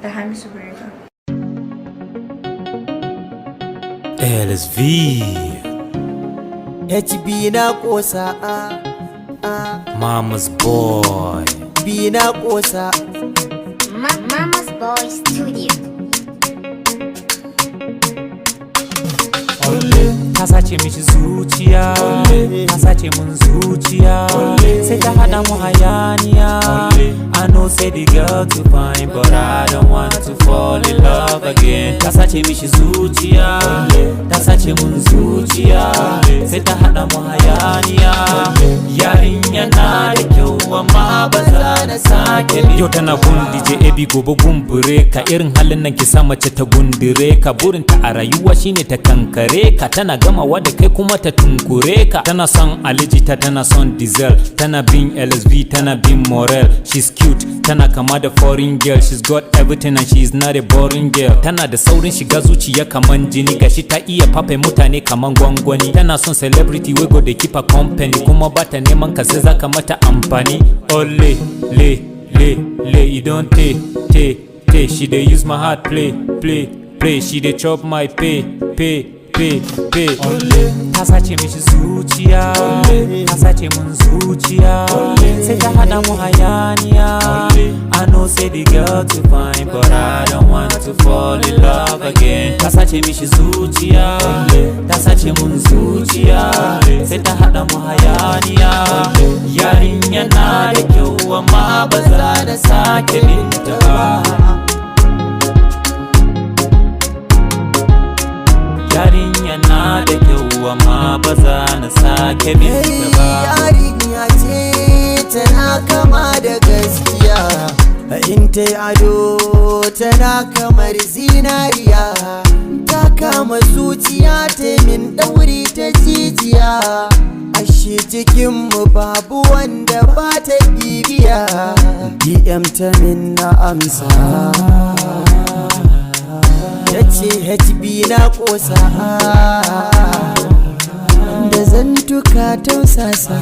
Da Hamisu Breaker. LSV. HB na kosa a a. Mama's boy. B na kosa. Mama's Boy Studio. Ta sace mishi zuciya, ta sace mun zuciya, sai ta hada mu hayaniya. I know say the girl too fine, but I don't want to fall in love again. Ta sace mishi zuciya, ta sace mun zuciya, sai ta hada mu hayaniya. Yarinya na da kyau, amma ba za na sake bi. Yau tana gun DJ AB, gobe gun Bureka. Irin halin nan ki sa mace ta gundure ka. Burinta a rayuwa shine ta kankare ka, tana gamawa da kai kuma ta tunkure ka. Tana son Alijita, tana son Diesel, tana bin LSV, tana bin Morel. She's cute, tana kama da foreign girl. She's got everything and she's not a boring girl. Tana da saurin shiga zuciya kaman jini, gashi ta iya fafe mutane kaman gwangwani. Tana son celebrity wey go dey keep her company, kuma bata neman ka sai zaka mata amfani. Ole le le le, you don te te te. She dey use my heart play play play. She dey chop my pay pay pay pay. Ta sace mishi zuciya, ta sace mun zuciya, sai ta hada mu hayaniya. I know say the girl too fine, but I don't want to fall in love again. Ta sace mishi zuciya, ta sace mun zuciya, sai ta hada mu hayaniya. Yarinya na da kyau, amma ba za na sake binta ba. Yarinya na da kyau, amma ba za na sake binta ba. Yarinya ce tana kama da gaskiya, in ta yi ado tana kamar zinariya. Ta kama zuciya ta min ɗauri ta jijiya. Ashe cikinmu babu wanda ba ta bibiya. DM ta min, na amsa. Ta ce, "HB na kosa da zantuka tausasa."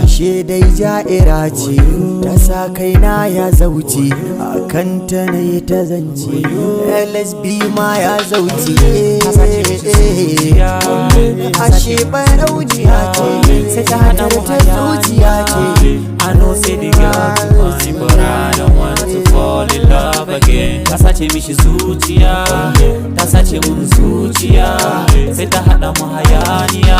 Ashe dai ja'ira ce, ta sa kaina ya zauce. A kanta na yi ta zance, LSB ma ya zauce. Ashe barauniya ce, sai ta hada mu ta zuciya ce. I know say the girl too fine, but I don't want to fall in love again. Ta sace mishi zuciya, ta sace mun zuciya, sai ta hada mu hayaniya.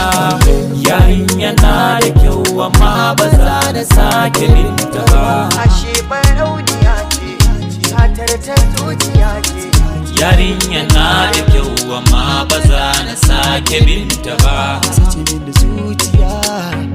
Yarinya na da kyau, amma ba za na sake binta ba. Ashe barauniya ce, satar ta zuciya ce. Yarinya na da kyau, amma ba za na sake binta ba. Sace min da zuciya.